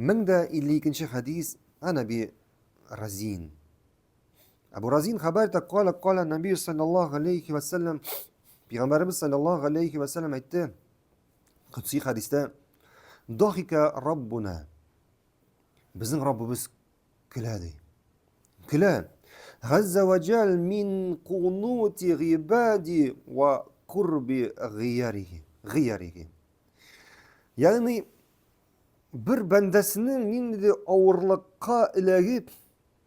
1052 нче хәдис Ан Әби Разин. Әбу Разин хәбәр итә, кала кала Нәби саллаллаһу алейхи ва саллям, Пәйгамбәребез саллаллаһу алейхи ва саллям әйтте, Кудси хәдистә, Дахика Раббуна. Безнең Раббыбыз көлә ди. Көлә. Газза ва җал мин кунути гыйбади ва курби гыярихи. Гыярихи. Ягъни бер бәндәсенең ниндидер авырлыкка эләгеп,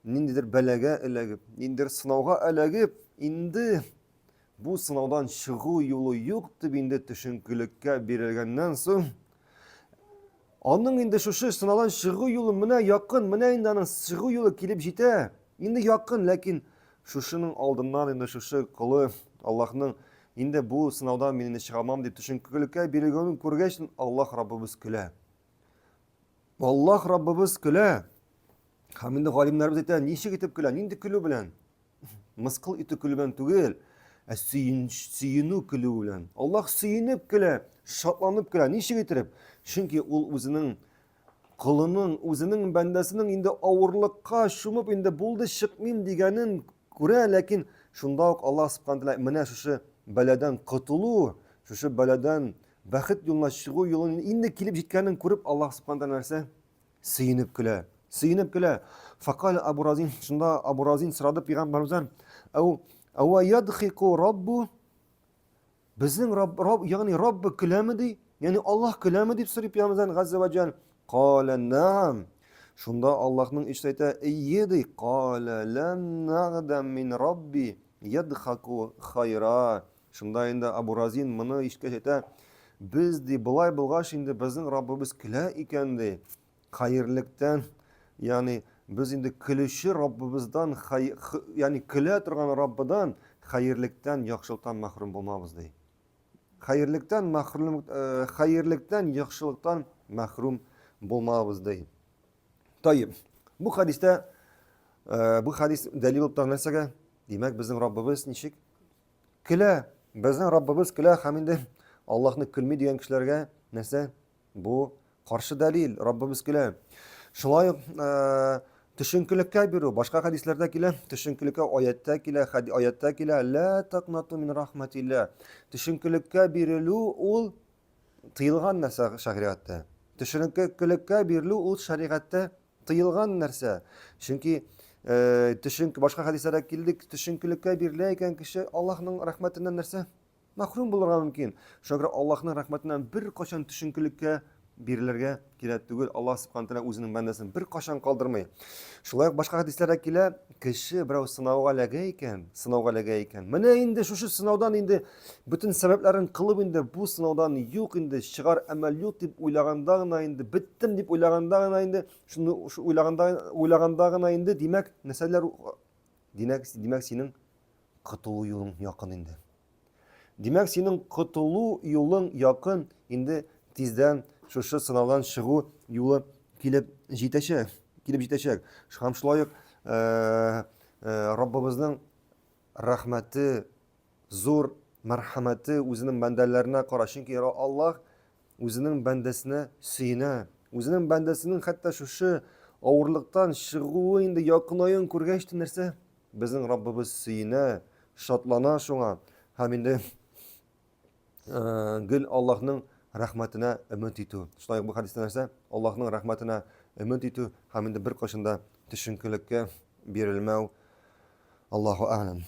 ниндидер бәлагә эләгеп, ниндидер сынауга эләгеп, инде бу сынаудан чыгу юлы юк дип инде төшенкелеккә бирелгәннән соң, аның инде шушы сынаудан чыгу юлы менә якын, менә инде аның чыгу юлы килеп җитә. Инде якын, ләкин шушының алдыннан инде шушы колы Аллаһның Инде бу сынаудан мин инде чыга алмам дип төшенкелеккә бирелгәнен күргәч, Аллаһ Раббыбыз көлә. Аллаһ Раббыбыз көлә. Һәм инде галимнәребез әйтә, ничек итеп көлә, нинди көлү белән? Мыскыл итү көлү белән түгел, ә сөенү көлү белән. Аллаһ сөенеп көлә, шатланып көлә. Ничек итеп? Чөнки ул үзенең колының, үзенең бәндәсенең инде авырлыкка чумып инде булды чыкмыйм дигәнен Күрә, ләкин шунда ук Аллаһ Субхана Тәгалә менә шушы бәладән котылу, шушы бәладән бәхет юлына чыгу юлын инде килеп җиткәнен күреп, Аллаһ Субхана Тәгалә нәрсә? Сөенеп көлә. Сөенеп көлә. Факал Абу Разин, шунда Абу Разин сорады пәйгамбәребездән, "Әу әва ядхику раббу?" Безнең Рабб, Рабб, ягъни Раббы көләме ди? Ягъни Аллаһ көләме дип сорый пәйгамбәрдән Газзә вә җәл. Калә наам. Шунда Аллаһның илчесе әйтә, Ие ди. Калә ләм нәгъдәм мин Рабби ядхаку хайра. Шунда инде Абу Разин моны ишеткәч әйтә, без ди, болай булгач инде безнең Раббыбыз көлә икән ди. Хәерлектән, ягъни без инде көлүче Раббыбыздан, ягъни көлә торган Раббыдан хәерлектән, яхшылыктан мәхрүм булмабыз ди. Хәерлектән мәхрүм, э, хәерлектән, яхшылыктан мәхрүм булмабыз ди. Таиб. Бу хәдистә э, бу хәдис дәлил булып тора нәрсәгә? Димәк, безнең Раббыбыз ничек? Көлә. Безнең Раббыбыз көлә һәм инде Аллаһны көлми дигән кешеләргә нәрсә? Бу каршы дәлил, Раббыбыз көлә. Шулай ук э, төшенкелеккә бирү, башка хәдисләрдә килә, төшенкелеккә аяттә килә, аяттә килә, ла тaqнату мин рахматилла. Төшенкелеккә бирелү ул тыелган нәрсә шәригатьтә. Төшенкелеккә бирелү ул шәригатьтә тыелган нәрсә. Чөнки э, төшенке башка хәдисләрдә килдек, төшенкелеккә бирелә икән кеше Аллаһның рәхмәтеннән нәрсә? Мәхрүм булырга мөмкин. Шуңа күрә Аллаһның рәхмәтеннән беркайчан төшенкелеккә бирелергә кирәк түгел. Аллаһ Субхану тәгалә үзенең бәндәсен беркайчан калдырмый. Шулай ук башка хәдисләрдә килә, кеше берәү сынауга эләгә икән, сынауга эләгә икән. Менә инде шушы сынаудан инде бөтен сәбәпләрен кылып инде бу сынаудан юк инде чыгар әмәл юк дип уйлаганда гына инде беттем дип уйлаганда гына инде шуны уйлаганда уйлаганда гына инде димәк нәрсәләр димәк димәк синең котылу юлың якын инде. Димәк, синең котылу юлың якын, инде тиздән шушы сынаудан чыгу юлы килеп җитәчәк, килеп җитәчәк. Һәм шулай ук э, э, Раббыбызның рәхмәте, зур мәрхәмәте үзенең бәндәләренә кара. Чөнки Аллаһ үзенең бәндәсенә сөенә. Үзенең бәндәсенең хәтта шушы авырлыктан чыгуы инде якынаюын күргәч тә нәрсә? Безнең Раббыбыз сөенә, шатлана шуңа һәм инде гел Аллаһның рәхмәтенә өмет итү. Шулай ук бу хәдистә нәрсә? Аллаһның рәхмәтенә өмет итү һәм инде беркайчан да төшенкелеккә бирелмәү. Аллаһу әгъләм.